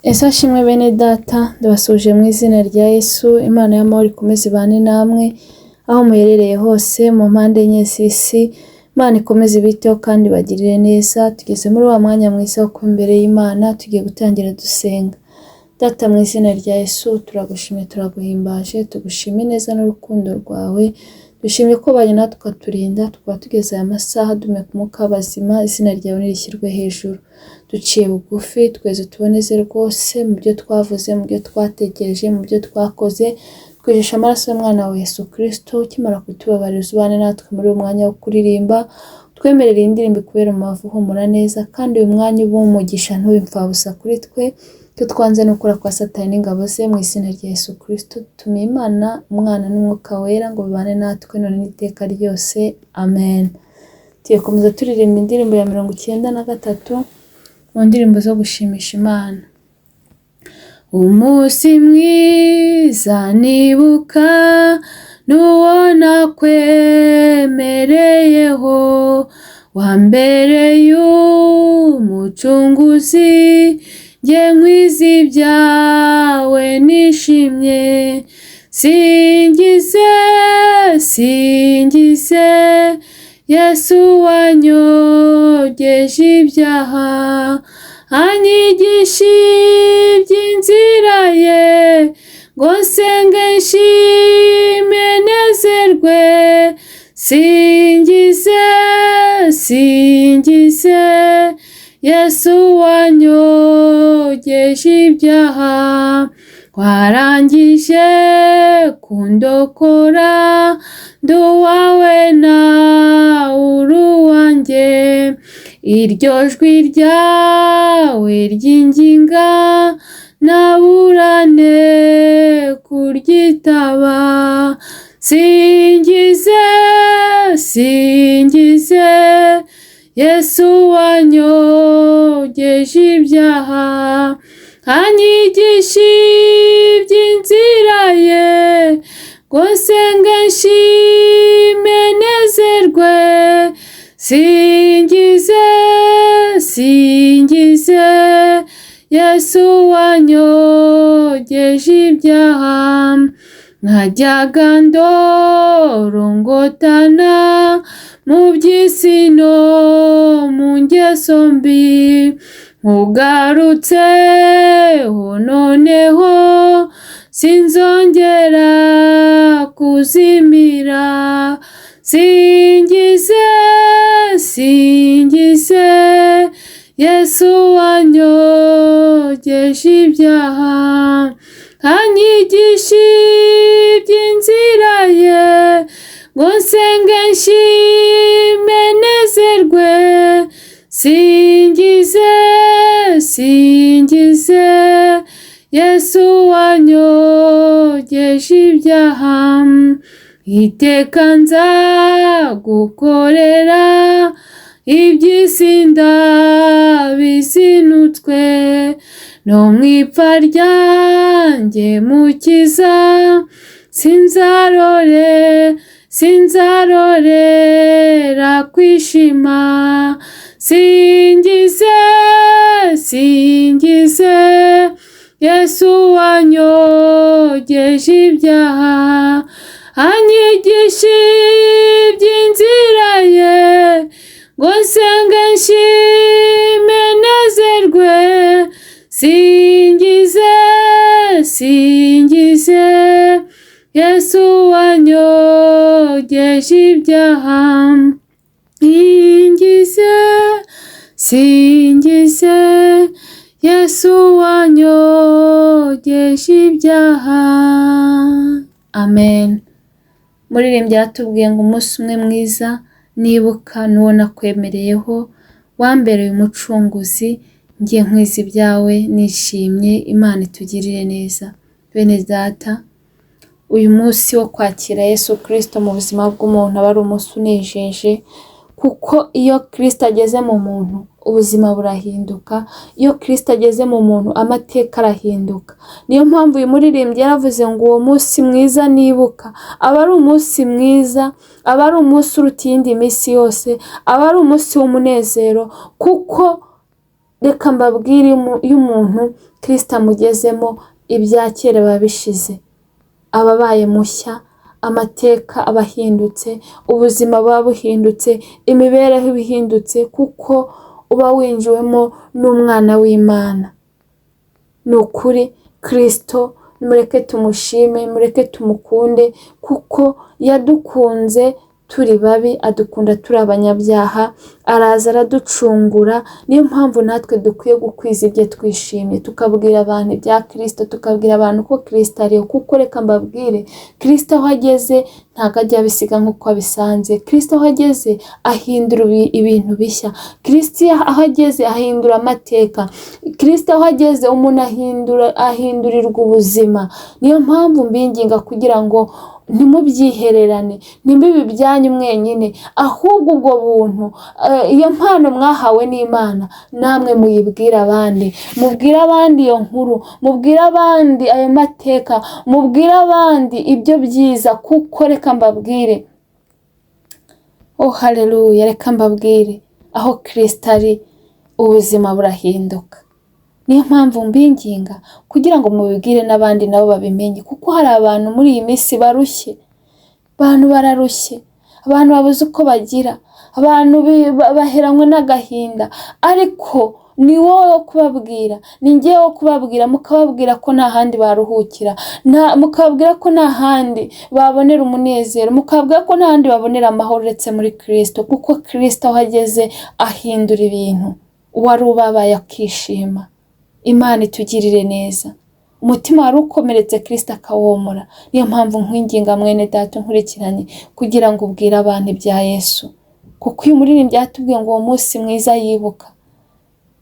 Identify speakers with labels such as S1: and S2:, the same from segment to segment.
S1: Ese ashimwe bene data, ndabasuhuje mu izina rya Yesu, Imana y'amahoro ikomeze ibane namwe, aho muherereye hose mu mpande enye z'isi, Imana ikomeze ibiteho kandi ibagirire neza. Tugeze muri wa mwanya mwiza wo kuba imbere y'Imana, tugiye gutangira dusenga. Data, mu izina rya Yesu, turagushimye, turaguhimbaje, tugushime neza n'urukundo rwawe, dushimye ko ubanye natwe ukaturinda, tukaba tugeze aya masaha duhumeka umwuka w'abazima. Izina ryawe nirishyirwe hejuru. Duciye bugufi, tweze tuboneze rwose mu byo twavuze, mu byo twatekereje, mu byo twakoze. Twihisha amaraso y'umwana wa Yesu Kristo. Ukimara kutubabarira, ubane natwe muri uyu mwanya wo kuririmba, twemerere iyi ndirimbo ikubere umubavu uhumura neza, kandi uyu mwanya ube umugisha, ntube imfabusa kuri twe. Icyo twanze ni ukora kwa Satani n'ingabo ze. Mu izina rya Yesu Kristo tumiye Imana, Umwana n'Umwuka Wera ngo bibane natwe none n'iteka ryose. Amen. Tugiye turirimba indirimbo ya 93 mu ndirimbo zo gushimisha Imana. Umunsi mwiza nibuka n'uwo nakwemereyeho, wambereye umucunguzi, njye nkwiza ibyawe nishimye. Singize, singize Yesu wanyogeje ibyaha, anyigisha iby'inzira ye, ngo nsenge, nshime, nezerwe. Singize, singize Yesu wanyogeje ibyaha, warangije kundokora, ndi uwawe nawe uri uwanjye. Iryo jwi ryawe ry'inginga naburane kuryitaba. Singize, singize Yesu wanyogeje ibyaha, anyigisha iby'inzira ye, ngo nsenge, nshime, nezerwe. Singize, singize Yesu wanyogeje ibyaha. Najyaga ndorongotana mu by'isi no mu ngeso mbi, nkugarutseho noneho sinzongera kuzimira. Singize, singize Yesu wanyogeje ibyaha, anyigisha iby'inzira ye, ngo nsenge, nshime, nezerwe. Singize, singize Yesu wanyogeje ibyaha. Iteka nzagukorera, iby'isi ndabizinutswe, no mu ipfa ryanjye, Mukiza, sinzarore, sinzarorera kwishima. Singize, singize Yesu wanyogeje ibyaha, anyigisha iby'inzira ye, ngo nsenge, nshime, nezerwe. Singize, singize Yesu wanyogeje ibyaha. Singize, singize Yesu wanyogeje ibyaha. Amen. Muririmbyi yatubwiye ngo umunsi umwe mwiza nibuka n'uwo nakwemereyeho, wambereye umucunguzi, ngiye nkwiza ibyawe nishimye. Imana itugirire neza. Bene data, uyu munsi wo kwakira Yesu Kirisito mu buzima bw'umuntu aba ari umunsi unejeje, kuko iyo Kirisito ageze mu muntu, ubuzima burahinduka. Iyo Kirisito ageze mu muntu, amateka arahinduka. Niyo mpamvu uyu muririmbyi yaravuze ngo uwo munsi mwiza nibuka aba ari umunsi mwiza, aba ari umunsi uruta iyindi minsi yose, aba ari umunsi w'umunezero, kuko Reka mbabwire, iyo umuntu Kirisito amugezemo, ibya kera biba bishize, aba abaye mushya, amateka aba ahindutse, ubuzima buba buhindutse, imibereho iba ihindutse, kuko uba winjiwemo n'umwana w'Imana. Ni ukuri Kirisito mureke tumushime, mureke tumukunde, kuko yadukunze turi babi, adukunda turi abanyabyaha, araza araducungura. Niyo mpamvu natwe dukwiye gukwiza ibyo twishimye, tukabwira abantu ibya Kirisito, tukabwira abantu ko Kirisito ariho. Kuko reka mbabwire, Kirisito aho ageze ntabwo ajya abisiga nk'uko abisanze. Kirisito aho ageze ahindura ibintu bishya. Kirisito aho ageze ahindura amateka. Kirisito aho ageze umuntu ahindurirwa ubuzima. Niyo mpamvu mbinginga kugira ngo ntimubyihererane, ntibibe ibyanyu mwenyine, ahubwo ubwo buntu, iyo mpano mwahawe n'Imana, namwe muyibwire abandi, mubwire abandi iyo nkuru, mubwire abandi ayo mateka, mubwire abandi ibyo byiza. Kuko reka mbabwire, oh haleluya, reka mbabwire, aho Kirisito ari ubuzima burahinduka. Niyo mpamvu mbinginga kugira ngo mubibwire n'abandi nabo babimenye, kuko hari abantu muri iyi minsi barushye, abantu bararushye, abantu babuze uko bagira, abantu baheranywe n'agahinda. Ariko ni wowe wo kubabwira, ni njyewe wo kubabwira, mukababwira ko nta handi baruhukira, mukababwira ko nta handi babonera umunezero, mukababwira ko nta handi babonera amahoro uretse muri Kirisito. Kuko Kirisito aho ageze ahindura ibintu, uwari ubabaye akishima. Imana itugirire neza. Umutima wari ukomeretse Kirisito akawomora. Niyo mpamvu nkwinginga mwene data nkurikiranye, kugira ngo ubwire abantu ibya Yesu. Kuko uyu muririmbyi yatubwiye ngo uwo munsi mwiza yibuka,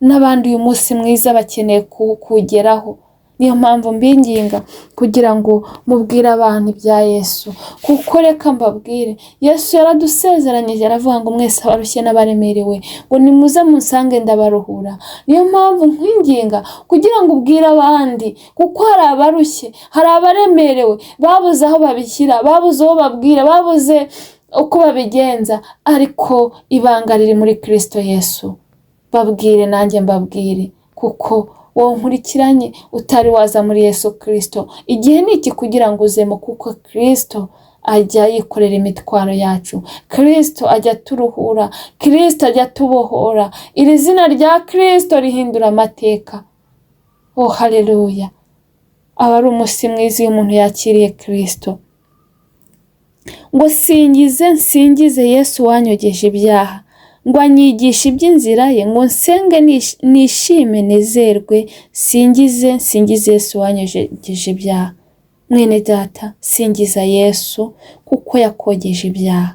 S1: n'abandi uyu munsi mwiza bakeneye kuwugeraho. Niyo mpamvu mbinginga kugira ngo mubwire abantu ibya Yesu. Kuko reka mbabwire, Yesu yaradusezeranyije aravuga ngo mwese abarushye n'abaremerewe, ngo nimuze munsange ndabaruhura. Niyo mpamvu nkwinginga kugira ngo ubwire abandi, kuko hari abarushye, hari abaremerewe, babuze aho babishyira, babuze uwo babwira, babuze uko babigenza, ariko ibanga riri muri Kirisito Yesu. Babwire nanjye mbabwire, kuko wowe nkurikiranye utari waza muri Yesu Kirisito, igihe ni iki kugira ngo uzemo, kuko Kirisito ajya yikorera imitwaro yacu, Kirisito ajya aturuhura, Kirisito ajya atubohora. Iri zina rya Kirisito rihindura amateka. Oh haleluya! Aba ari umunsi mwiza iyo umuntu yakiriye Kirisito. Ngo singize nsingize Yesu wanyogeje ibyaha, ngo anyigishe iby'inzira ye, ngo nsenge nishime nezerwe, singize nsingize Yesu wanyogeje ibyaha. Mwene data, singiza Yesu kuko yakogeje ibyaha.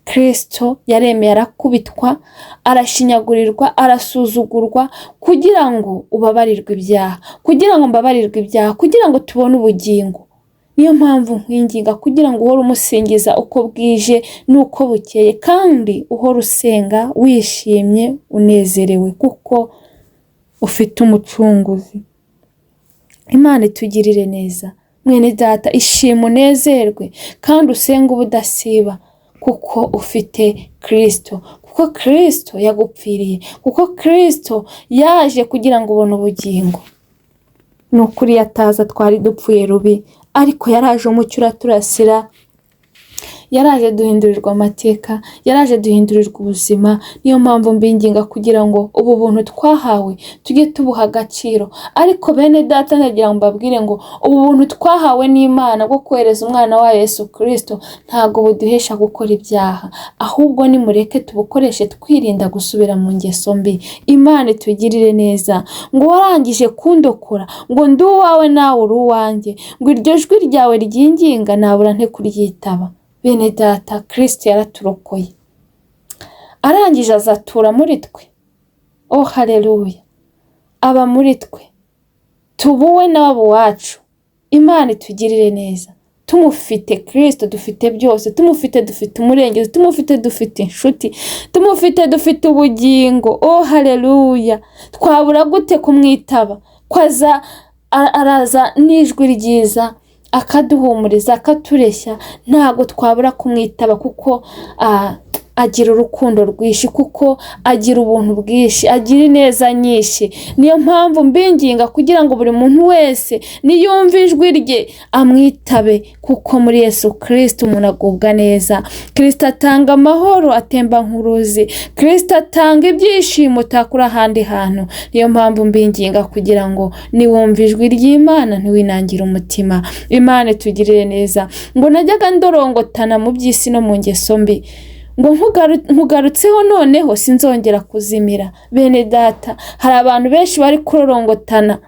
S1: Kirisito yaremeye arakubitwa, arashinyagurirwa, arasuzugurwa, kugira ngo ubabarirwe ibyaha, kugira ngo mbabarirwe ibyaha, kugira ngo tubone ubugingo. Niyo mpamvu nkwinginga kugira ngo uhore umusingiza uko bwije n'uko bukeye, kandi uhore usenga wishimye unezerewe, kuko ufite umucunguzi. Imana itugirire neza. Mwene data, ishima unezerwe, kandi usenge ubudasiba, kuko ufite Kirisito, kuko Kirisito yagupfiriye, kuko Kirisito yaje kugira ngo ubone ubugingo. Ni ukuri yataza twari dupfuye rubi, ariko yaraje umucyo uraturasira, yaraje duhindurirwa amateka, yaraje duhindurirwa ubuzima. Niyo mpamvu mbinginga kugira ngo ubu buntu twahawe tujye tubuha agaciro. Ariko bene data, ndagira ngo mbabwire ngo ubu buntu twahawe n'Imana bwo kohereza umwana wayo Yesu Kirisito ntabwo buduhesha gukora ibyaha, ahubwo nimureke tubukoreshe twirinda gusubira mu ngeso mbi. Imana itugirire neza. Ngo warangije kundokora, ngo ndi uwawe nawe uri uwanjye, ngo iryo jwi ryawe ryinginga nabura nte kuryitaba. Bene data, Kirisito yaraturokoye, arangije azatura muri twe. Oh haleluya! Aba muri twe, tubuwe n'abo wacu. Imana itugirire neza. Tumufite Kirisito dufite byose, tumufite dufite umurengezi, tumufite dufite inshuti, tumufite dufite ubugingo. Oh haleluya! Twabura gute kumwitaba? Ko aza, araza n'ijwi ryiza akaduhumuriza, akatureshya, ntabwo twabura kumwitaba, kuko agira urukundo rwinshi, kuko agira ubuntu bwinshi, agira ineza nyinshi. Niyo mpamvu mbinginga kugira ngo buri muntu wese niyumve ijwi rye amwitabe, kuko muri Yesu Kristo umuntu agubwa neza. Kristo atanga amahoro atemba nk'uruzi, Kristo atanga ibyishimo utakura ahandi hantu. Niyo mpamvu mbinginga kugira ngo niwumve ijwi ry'Imana ntiwinangire umutima. Imana itugirire neza. Ngo najyaga ndorongotana mu by'isi no mu ngeso mbi, ngo nkugarutseho noneho sinzongera kuzimira. Bene data, hari abantu benshi bari kurorongotana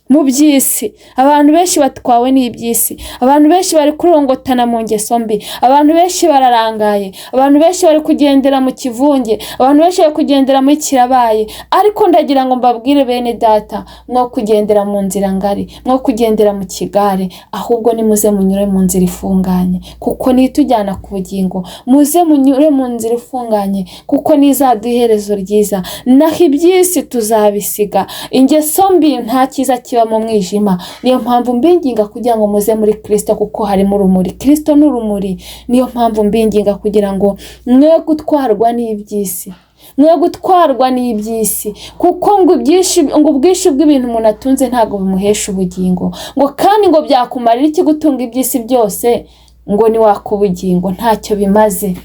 S1: mu by'isi, abantu benshi batwawe n'iby'isi, abantu benshi bari kurongotana mu ngeso mbi, abantu benshi bararangaye, abantu benshi bari kugendera mu kivunge, abantu benshi bari kugendera muri kirabaye. Ariko ndagira ngo mbabwire bene data, mwo kugendera mu nzira ngari, mwo kugendera mu kigare, ahubwo nimuze munyure mu nzira ifunganye, kuko niyo itujyana ku bugingo. Muze munyure mu nzira ifunganye, kuko nizaduha iherezo ryiza. Naho iby'isi tuzabisiga, ingeso mbi nta cyiza kiba mu mwijima. Niyo mpamvu mbinginga kugira ngo muze muri Kristo, kuko harimo urumuri. Kristo ni urumuri. Niyo mpamvu mbinginga kugira ngo mwe gutwarwa n'iby'isi, mwe gutwarwa n'iby'isi, kuko ngo ubwinshi bw'ibintu umuntu atunze ntabwo bimuhesha ubugingo. Ngo kandi ngo byakumarira iki gutunga iby'isi byose, ngo niwaka ubugingo? Ntacyo bimaze.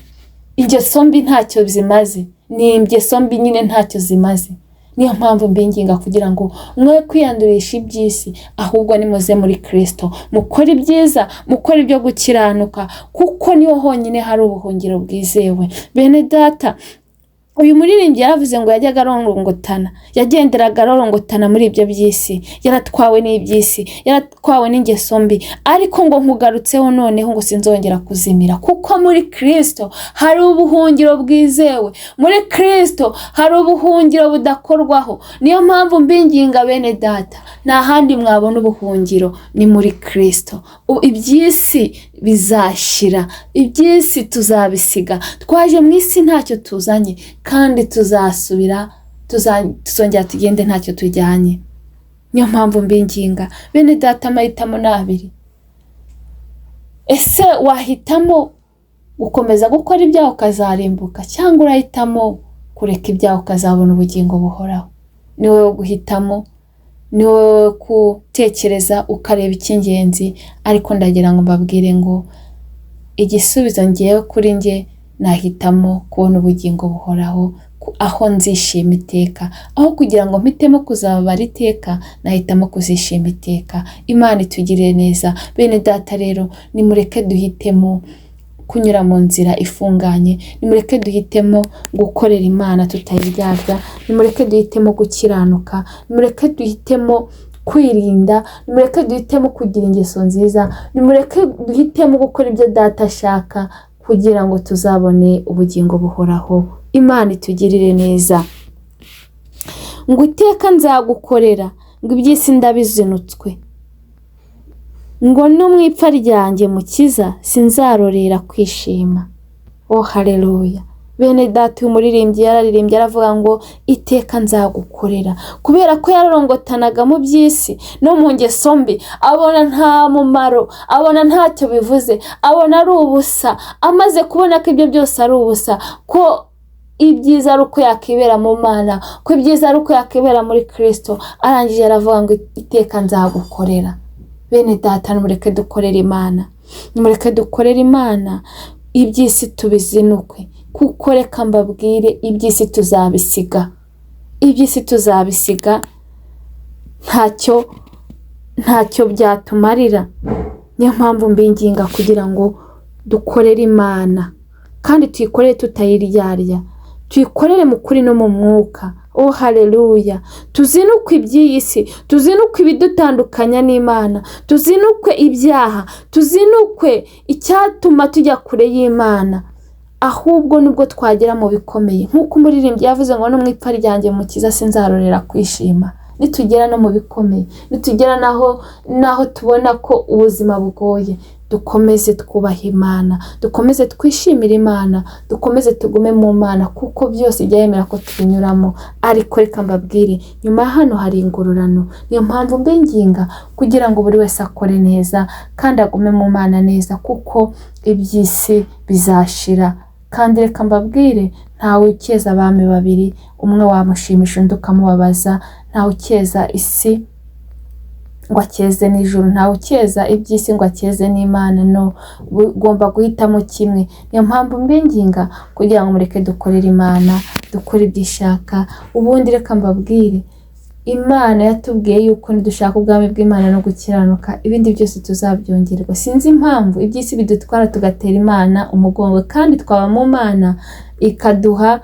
S1: Ingeso mbi ntacyo zimaze, ni ingeso mbi nyine ntacyo zimaze. Niyo mpamvu mbinginga kugira ngo mwe kwiyandurisha iby'isi, ahubwo nimuze muri Kristo, mukore ibyiza, mukore ibyo gukiranuka, kuko niho honyine hari ubuhungiro bwizewe. Bene data, uyu muririmbyi yaravuze ngo yajyaga arorongotana, yagenderaga arorongotana muri ibyo by'isi, yaratwawe n'iby'isi, yaratwawe n'ingeso mbi, ariko ngo nkugarutseho noneho ngo sinzongera kuzimira, kuko muri Kristo hari ubuhungiro bwizewe, muri Kristo hari ubuhungiro budakorwaho. Niyo mpamvu mbinginga bene data, nta handi mwabona ubuhungiro, ni muri Kristo. Iby'isi bizashira, iby'isi tuzabisiga. Twaje mu isi ntacyo tuzanye, kandi tuzasubira, tuzongera tugende ntacyo tujyanye. Niyo mpamvu mbinginga bene data, amahitamo ni abiri. Ese wahitamo gukomeza gukora ibyaha ukazarimbuka, cyangwa urahitamo kureka ibyaha ukazabona ubugingo buhoraho? Ni wowe guhitamo, ni wowe gutekereza ukareba icy'ingenzi. Ariko ndagira ngo mbabwire ngo igisubizo ngewe kuri nge, nahitamo kubona ubugingo buhoraho, aho nzishima iteka. Aho kugira ngo mpitemo kuzababara iteka, nahitamo kuzishima iteka. Imana itugirire neza. Bene data rero, nimureke duhitemo kunyura mu nzira ifunganye, nimureke duhitemo gukorera Imana tutayiryarya, nimureke duhitemo gukiranuka, nimureke duhitemo kwirinda, nimureke duhitemo kugira ingeso nziza, nimureke duhitemo gukora ibyo data ashaka, kugira ngo tuzabone ubugingo buhoraho. Imana itugirire neza. Ngo iteka nzagukorera, ngo iby'isi ndabizinutswe, ngo no mu ipfa ryanjye mukiza sinzarorera kwishima. Oh haleluya. Bene data, uyu muririmbyi yararirimbye aravuga ngo iteka nzagukorera, kubera ko yararongotanaga mu by'isi no mu ngeso mbi, abona nta mumaro, abona ntacyo bivuze, abona ari ubusa. Amaze kubona ko ibyo byose ari ubusa, ko ibyiza ari uko yakibera mu Mana, ko ibyiza ari uko yakibera muri Kristo, arangije aravuga ngo iteka nzagukorera. Bene data, nimureke dukorere Imana, nimureke dukorere Imana, iby'isi tubizinukwe, kuko reka mbabwire, iby'isi tuzabisiga, iby'isi tuzabisiga, ntacyo byatumarira. Niyo mpamvu mbinginga kugira ngo dukorere Imana, kandi tuyikorere tutayiryarya, tuyikorere mu kuri no mu mwuka. Oh haleluya. Tuzinukwe iby'iyi si, tuzinukwe ibidutandukanya n'Imana, tuzinukwe ibyaha, tuzinukwe icyatuma tujya kure y'Imana. Ahubwo nubwo twagera mu bikomeye, nk'uko umuririmbyi yavuze ngo no mu ipfa ryanjye mukiza sinzarorera kwishima. Nitugera no mu bikomeye, nitugera naho tubona ko ubuzima bugoye, dukomeze twubahe Imana, dukomeze twishimire Imana, dukomeze tugume mu Mana, kuko byose ijya yemera ko tubinyuramo. Ariko reka mbabwire, nyuma hano hari ingororano. Niyo mpamvu mbinginga kugira ngo buri wese akore neza kandi agume mu Mana neza, kuko iby'isi bizashira. Kandi reka mbabwire, ntawe ukeza abami babiri, umwe wamushimisha undi ukamubabaza. Ntawe ukeza isi ngo akeze n'ijuru, ntawe ukeza iby'isi ngo akeze n'Imana. No, ugomba guhitamo kimwe. Niyo mpamvu mbinginga kugira ngo mureke dukorere Imana, dukore ibyo ishaka. Ubundi reka mbabwire, Imana yatubwiye yuko nidushaka ubwami bw'Imana no gukiranuka, ibindi byose tuzabyongerwa. Sinzi impamvu iby'isi bidutwara tugatera Imana umugongo, kandi twaba mu Mana ikaduha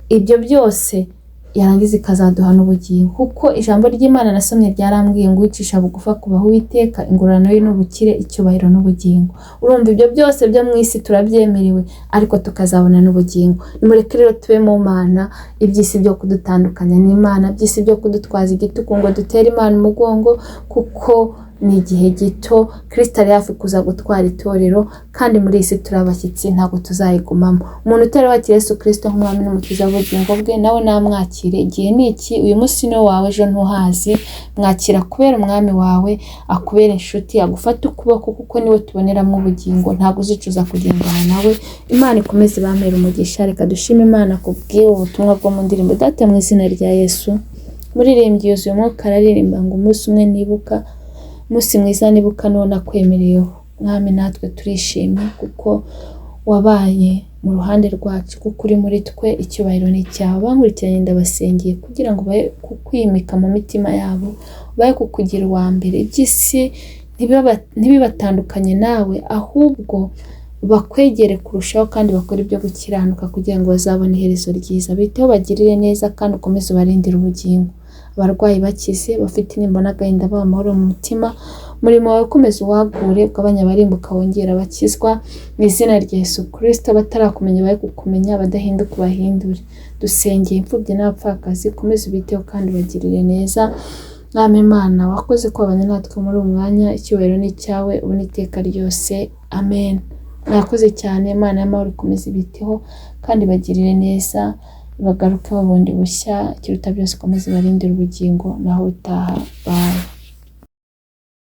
S1: ibyo byose, yarangiza ikazaduha n'ubugingo. Kuko ijambo ry'Imana nasomye ryarambwiye ngo uwicisha bugufi akubaha Uwiteka, ingororano ye n'ubukire, icyubahiro n'ubugingo. Urumva ibyo byose byo mu isi turabyemerewe, ariko tukazabona n'ubugingo. Nimureke rero tube mu Mana, iby'isi byo kudutandukanya n'Imana, iby'isi byo kudutwaza igitugu ngo dutere Imana umugongo, kuko ni igihe gito. Kristo ari hafi kuza gutwara itorero, kandi muri iyi si turi abashyitsi, ntabwo tuzayigumamo. Umuntu utari wakira Yesu Kristo nk'umwami n'umukiza w'ubugingo bwe, nawe namwakire. Igihe ni iki, uyu munsi ni wawe, ejo ntuhazi. Mwakira kubera umwami wawe, akubera inshuti, agufate ukuboko, kuko niwe tuboneramo ubugingo, ntabwo uzicuza kugendana nawe. Imana ikomeze ibamere umugisha. Reka dushime Imana kubw'ubu butumwa bwo mu ndirimbo. Data, mu izina rya Yesu, muririmbyi yuzuye umwuka araririmba ngo umunsi umwe nibuka, umunsi mwiza nibuka n'uwo nakwemereyeho. Mwami, natwe turishimye kuko wabaye mu ruhande rwacu, kuko uri muri twe, icyubahiro ni icyawe. Bankurikiranye ndabasengeye kugira ngo babe kukwimika mu mitima yabo, babe kukugira uwa mbere. Iby'isi ntibibatandukanye nawe, ahubwo bakwegere kurushaho kandi bakore ibyo gukiranuka kugira ngo bazabone iherezo ryiza. Biteho, bagirire neza kandi ukomeze ubarindire ubugingo. Abarwayi bakize, bafite intimba n'agahinda baha amahoro mu mutima. Umurimo wawe ukomeze uwagure, ugabanye abarimbuka, wongera abakizwa. Mu izina rya Yesu Kristo, abatarakumenya bahe kukumenya, abadahinduka ubahindure. Dusengeye imfubyi n'abapfakazi, ukomeze ubiteho kandi ubagirire neza. Mwami Imana, wakoze kubana natwe muri uyu mwanya, icyubahiro ni icyawe ubu n'iteka ryose. Amen. Mwakoze cyane. Imana y'amahoro ikomeze ibiteho kandi bagirire neza, bagaruke bundi bushya. Ikiruta byose ikomeze ibarindire ubugingo. Naho utaha, bye.